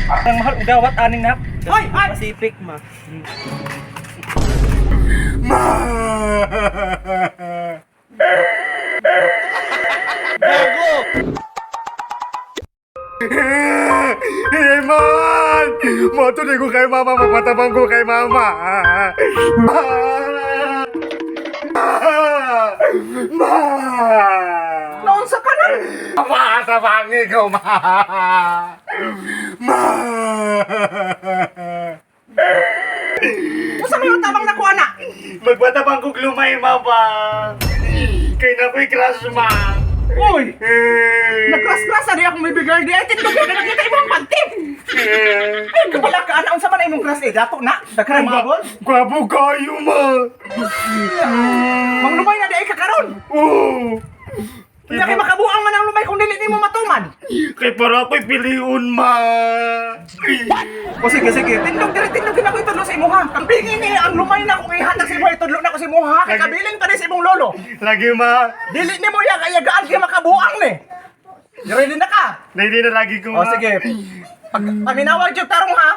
Ang mahal ugawat aning nak. Hoy, ay! Pacific ma. Ma! Iman! Matuloy ko kay mama, mapatabang ko kay mama. Ma! Ma! Naunsa ka na? Mapatabang ikaw, ma! Ma! Unsa may utabang nakuha na? Magpatabang kog lumay, mama. Kay na ko'y crush, ma. Uy! Nag-crush-crush ani akong baby girl di ay tindog na nakita imong panty. Ay, kabala ka ana unsa man na imong crush eh dato na. Daghan mga gold. Gwapo kayo, ma. Manglumay na di ay kakaron. Oo. Hindi kay makabuang man ang lumay kung dili nimo matuman. Kay para ako'y piliun, ma. O sige sige, tindog diri tindog gina ko itudlo sa imuha. Ang pingi ni ang lumay na kung ihatag sa imuha itudlo na ko sa imuha kay kabilin pa ni sa imong lolo. Lagi, ma. Dili nimo ya kayagaan kay makabuang ni. Ready na ka? Lady na lagi ko, O ma. sige. Pag paminawag jud tarong ha.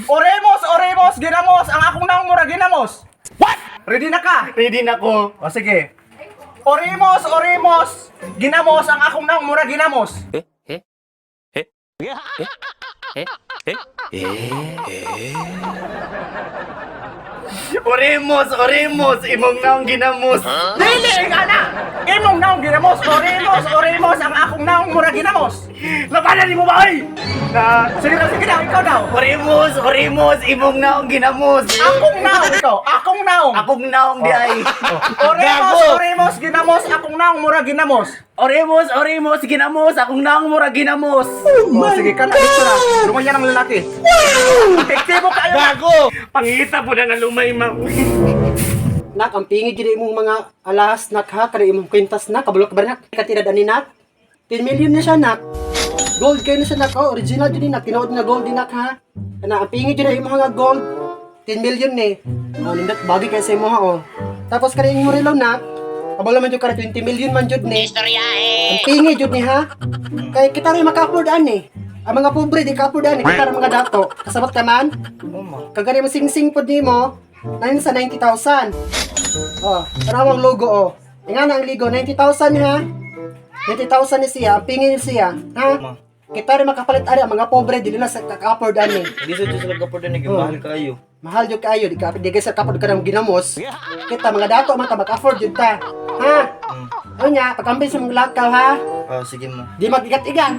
Oremos, oremos, ginamos ang akong naong mura ginamos. What? Ready na ka? Ready na ko. O sige. Oremos, oremos, ginamos ang akong naong mura ginamos. Oremos, oremos, imong naong ginamos. Dili ang ana. Imong naong ginamos. Oremos, oremos ang akong naong mura ginamos. Labanan nimo ba, oy? Na, Sige na, sige na, ikaw daw. oremos, oremos, imong naong ginamos. Akong naong ikaw, akong naong. Akong naong di ay. Oremos, Gago. oremos, ginamos, akong naong mura ginamos. Oremos, oremos, ginamos, akong naong mura ginamos. Oh, sige ka na, dito na. Lumayan ang lalaki. Epektibo kayo. Gago! Pangita po na nga lumay, ma. Nak, ang pingi gid imong mga alas nak ha, kada imong kwintas nak, kabalo ka ba nak? Katirad ani nak. 10 million na siya nak. Gold kayo na siya nak, oh, original jud ni nak, tinuod nga gold ni nak ha. Kana ang pingi jud imong mga gold, 10 million ni. Oh, nindot bagay kay sa imo ha oh. Tapos kada imong relo nak, kabalo man jud kada 20 million man jud ni. Ang pingi jud ni ha. Kay kita rin maka-afford ani. Ang mga pobre di ka-afford ani, kita ra mga dato. Kasabot ka man? Kagani mo sing-sing pod nimo, 9 sa 90,000. Oh, tanaw ang logo oh. Nga na ang ligo, 90,000 ha. 90,000 ni siya, ang pingin ni siya, ha? Kita rin makapalit ani ang mga pobre dili na sa kaka-afford ani. Di sa Diyos lang kapod na mahal kayo. Mahal jud kaayo, di ka di kay sa kapod ka ng ginamos. Kita mga dato man ta maka-afford jud ta. Ha? Ano niya, pagkambing sa mga lakaw ha. Ah, sige ma. Di magigat-igat.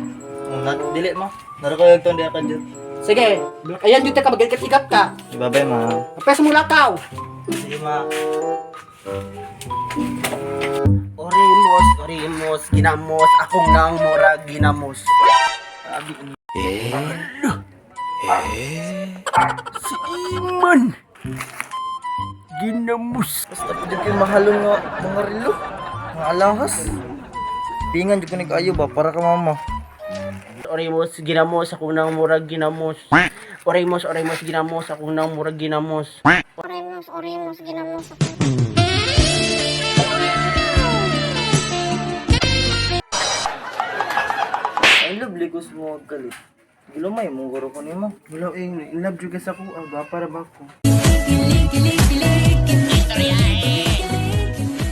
Dili ma. Naro ko yung tondi ka dyan. Sige, ayan jud ta ka magigat-igat ka. Bye-bye ma. Pwesto mo lakaw. Sige ma. Oremos, oremos, ginamos, akong nang mura ginamos. Si Iman! Ginamos! Basta pa dyan kayo mahalon nga mga relo. Mga alahas. Pingan dyan ko nag-ayo ba para ka mama. Oremos, ginamos, akong nang mura ginamos. Oremos, oremos, ginamos, akong nang mura ginamos. Oremos, oremos, ginamos ako. I love likos mo kalit. Gilumay mo guro ko nimo. Wala eh, in love juga sa ko, ah, para ba ko?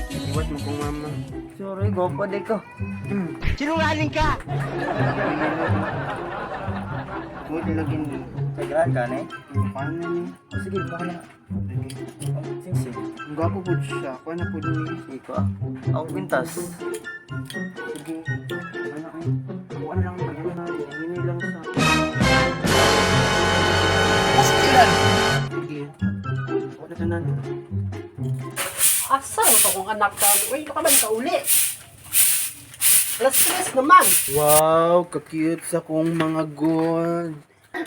Iwat mo kong mama. Sorry, gopa di ka. Sinungaling ka! Huwag lagi ni. Tagaan ka na eh. Paano ni? Oh, sige, baka na. Oh, sing sing. Ang gwapo po siya. Kuha na po ni. Sige ko ah. Ako kwintas. Sige. Ano ay? Kuha na lang mag-ano na. Hinay lang sa... Sige. Kuha na tanan. Asa mo to kung anak ka? Uy, baka man kauli. Alas tres naman. Wow, ka-cute sa kong mga gold.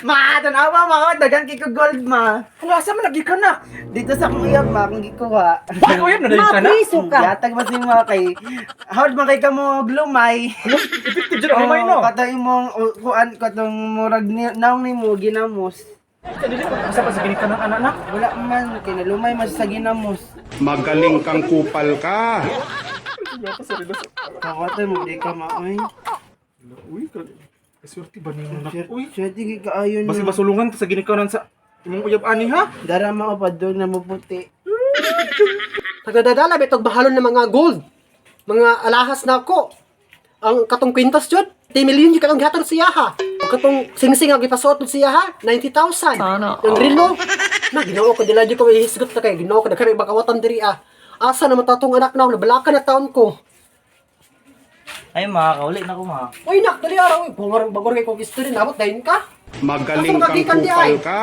Ma, tanawa ma, oh, daghan kay ko gold ma. Hala, asa man lagi ka na? Dito sa akong iyab ma, akong gikuha. Ay, uyab na dahil ka na. Mapriso ka. Yatag ba si ma kay howd man kay kamo glumay. Effective dyan ang lumay no. Kato imong kuan katong murag ni naong nimo ginamos. Dili pa asa pa sa gini ka ng anak na. Wala man kay nalumay man sa ginamos. Magaling kang kupal ka. Kakatay mo, di ka maoy. Uy, ka. Swerte ba nimo nak? Uy, Swerte kay kaayo basi masulungan ta sa ginikanan sa imong uyab ani ha? Dara mao padung na muputi. Nagdadala bitog mahalon ng mga gold. Mga alahas na ako. Ang katong kwintas jud, 10 million jud katong gihatag siya ha. Ang katong singsing ang gipasuot jud siya ha, 90,000. Sana Ang relo, na Ginoo ko dila jud ko ihisgot na kay Ginoo ko daghan bakawatan diri ah. Asa na man tatong anak na nabalakan na taon ko. Ay ma, kauli na ko ma. Uy nak, dali araw, uy, bangor bangor kay kong history nabot dayon ka. Magaling Asa kang magikan di kupal ay? ka.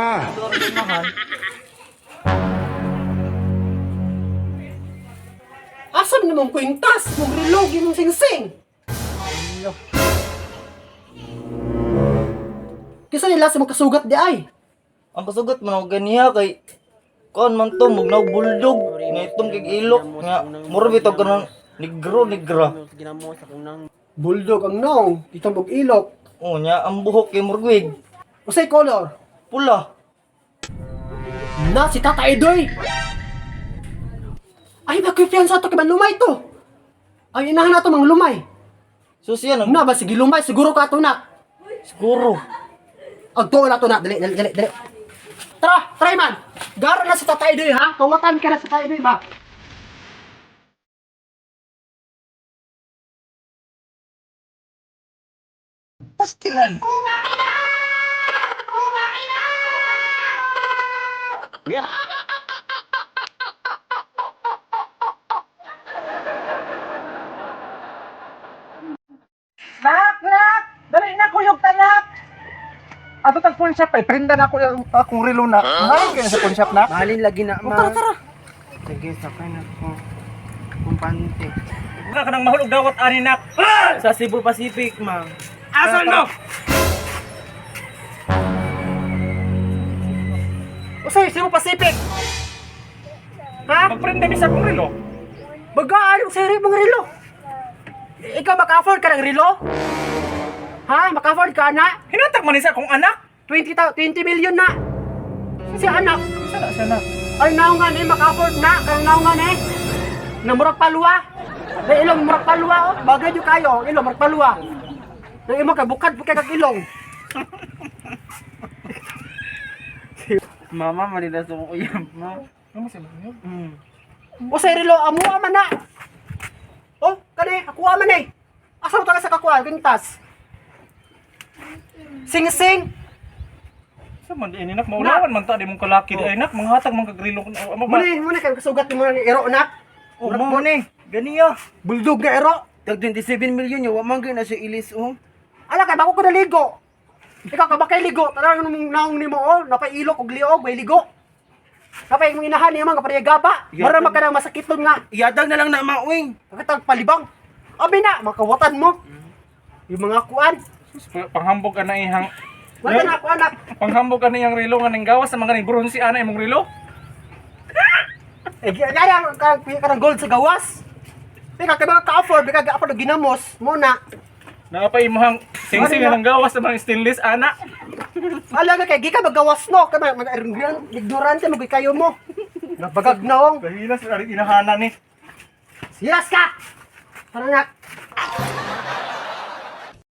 Asa man namang kwintas, mong relo, imong singsing. Kisa nila sa mga kasugat di ay. Ang kasugat man ako ganiha kay kuan man to mugnaw bulldog nga itong kig ilok nga mura bitaw kanon negro negra. Ginamos ako nang Bulldog ang nong, itong og ilok. Oh nya ang buhok kay murgwig. Usay color? Pula. Na si Tata Edoy. Ay, nakipiyansa to kay man lumay to. Ay, inahan na to mang lumay. So siya nag Na ba sige lumay siguro ka to na. siguro. Agtuon na to na. Dali, dali, dali, dali. Tara, try man. Garo na si Tata Edoy ha. Kawatan ka na si Tata Edoy ba. Nak, nak! Dali na kuyog tanak. Ato tag phone shop ay prenda na ako ang akong relo na. Mahalin kayo sa phone shop na. Mahalin lagi na ma. Tara tara. Sige, sakay na ko. Kumpante. Wala ka nang mahulog dawat ani nak. Sa Cebu Pacific, ma. Asa no? Usay, Cebu Pacific. Ha? Magprenda mi sa akong relo. Bagaan, usay rin mga relo. Ikaw maka-afford ka ng relo? Ha? Maka-afford ka na? Hinatag man ni sa akong anak. 20 million na. Si anak. Isa na siya na. Ay, naungan eh, maka-afford na. Kaya naungan eh. Namurag palwa. Na ilong murag palwa oh. Bagay nyo kayo, ilong murag palwa. Na imo kay bukad bukad kag ilong. Mama, malilas ako uyab mo. Ano mo sila niyo? O sa relo amo ama na. Oh, kani ako ama na eh. Asa mo taga sa kakuan kintas? Sing sing. Sa man di ini nak maulawan man ta di mong kalaki di ay nak manghatag man kag relo kun amo ba. Muni muni kay kasugat nimo ng ero nak. Oh, mo ni. Ganiya. Bulldog nga ero. Tag 27 million yo, wa man gyud na siya ilis oh. Ala kay bago ko naligo. Ikaw ka ba kay ligo? Tara nung naong nimo oh, napailok og liog, may ligo. Napay imong inahan niya mga pareha gaba. Mara man ka nang masakiton nga. Iyadag na lang na ma, uy. Pagkatag palibang. Abi na, makawatan mo. Yung mga kuan. Panghambog ana ihang Wala na ako anak. panghambog ana iyang relo nga ning gawas sa mga ning bronze ana imong relo. Eh, gaya ang karang gold sa gawas. Bika kay mga ka-afford, bika ka-afford og ginamos mo na. Naa pa imong singsing nga nang gawas sa mga stainless ana. Ala ka kay gikan magawas no, kay mag ignorante mo kayo mo. Nabagag naong. Kahilas ari inahana ni. Siras ka. Tara nak.